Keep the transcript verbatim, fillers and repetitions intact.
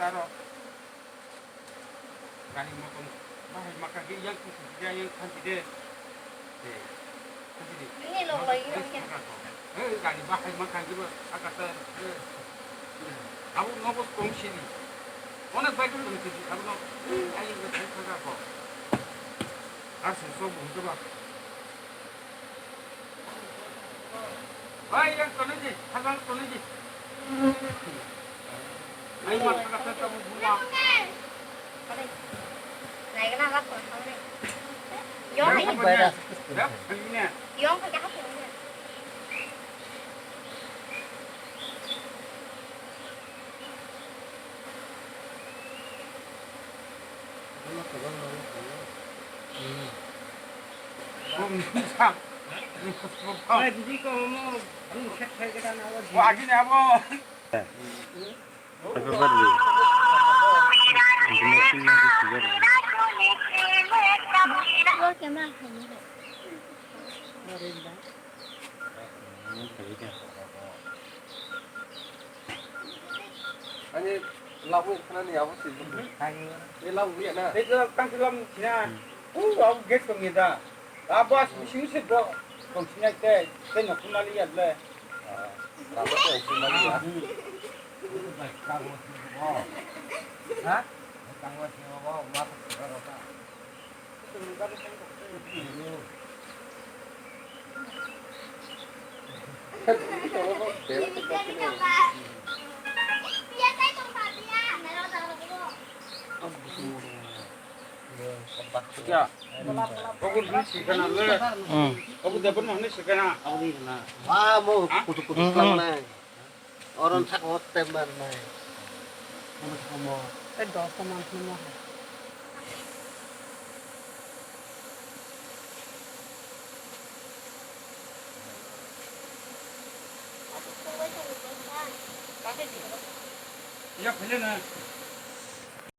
Aro gari motor bahai maka ge yang kuku ge yang khanti de. Eh, khanti de. Ini lo, lo, ini lo, ini. Eh, gari bahai maka ge ba, akata, eh. Abo nogo kong sini. Onek bike kong sini. Abo no, eh, ayo ge thai thaga ko. Asu so bung ba. Oi, yang kono ji, habang kono ji. Ai, mat kata kamu buka. Naikna bak kono ni. Yong hai. Yong hai. Yong hai ka hapung ni. Oi, didi ko mo, bung set khai kata na, o, agini abo. Happy birthday. Happy birthday. Ani labu khana ni abo si. Ni labu ya na. Tei tang lam sina. U abo gate tong ni da. Abo as bisi usi bo. Tong sina te te no khuna li ya le. Labu ko khuna li ya. Ha? Ya. Ogun hini sikana le. Hmm. Ogun debon hini sikana. Abo ni na. Wah, mo kutuk kutuk lang nai. Oron sak hot tembar nai. Omo samo. Tei dos ta manthni mo hai. Ya, phele na.